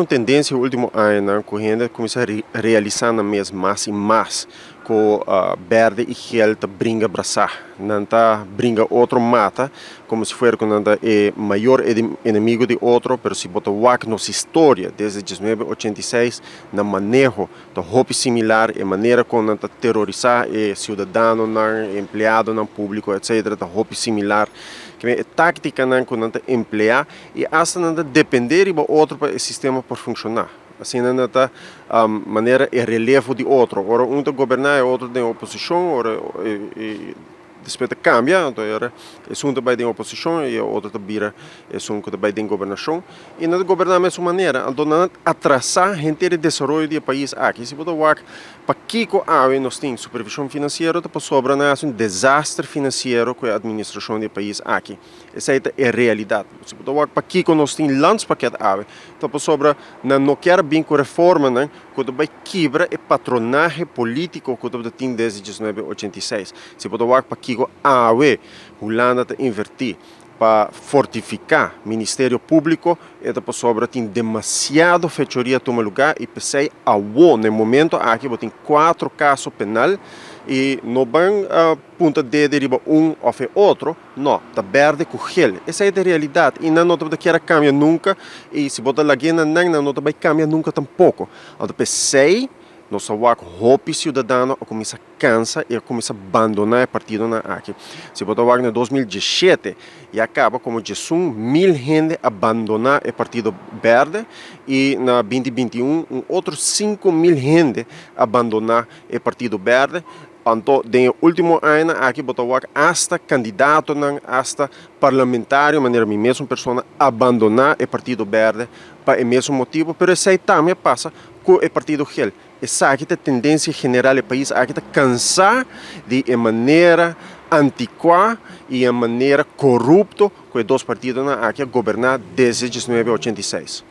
Un tendensia último añanan ku hende a kuminsá realisá nan mes mas i mas ku bèrdè i gel ta bringa brasá. Nan ta bringa otro mata komo si fuera ku nan ta e mayor enemigo di otro, pero si bo ta wak nos historia desde 1986 nan maneho ta hopi similar, e manera kon nan ta terorisá e siudadanonan, e empleadonan públiko etcetera ta hopi similar. E táktikanan ku nan ta empleá I asta nan ta dependé riba otro pa e sistema por funshoná. Asina nan ta manera e relevo di otro. Ora un ta goberná e otro den oposishon, ora e despues ta kambia, anto e ora esun ta bai den oposishon i e otro ta bira esun ku ta bai den gobernashon. I nan ta goberná mesun manera. Anto nan a atrasá henter e desaroyo di e pais aki. Si bo ta wak pakiko awe nos tin supervishon finansiero ta pasobra nan a hasi un desaster finansiero ku e administrashon di e pais aki. Esei ta e realidat. Si bo ta wak pakiko nos tin landspakket awe, ta pasobra nan no kier bin ku reformanan ku ta bai kibra e patronahe politiko ku tabata tin desde 1986. Si bo ta wak pakiko awe Hulanda ta invertí pa fortifiká Ministerio Públiko, e ta pasobra tin demasiado fechoria tuma lugá i p'esei awo na e momento aki bo tin kuatro kaso penal i no ban punta dede riba un òf e otro. No, ta berde ku gel. Esei ta e realidat i nan no tabata kier a kambia nunka i si bo ta lag'é na nan, nan no ta bai kambia nunka tampoko. Anto p'esei nos a wak hopi siudadano a kuminsá kansa i a kuminsá bandoná e partidonan aki. Si bo ta wak na 2017 ya kaba komo 11.000 hende a bandoná e partido berde i na 2021 un otro 5.000 hende a bandoná e partido berde. Anto den e ultimo añanan aki bo ta wak hasta kandidatonan, hasta parlamentario manera mi mesun persona abandoná e partido berde pa e mesun motibu, pero esei tambe a pasa ku e partido gel. Esaki ta e tendensia general, e pais aki ta kansá di e manera antikuá i e manera korupto ku e dos partidonan aki a goberná desde 1986.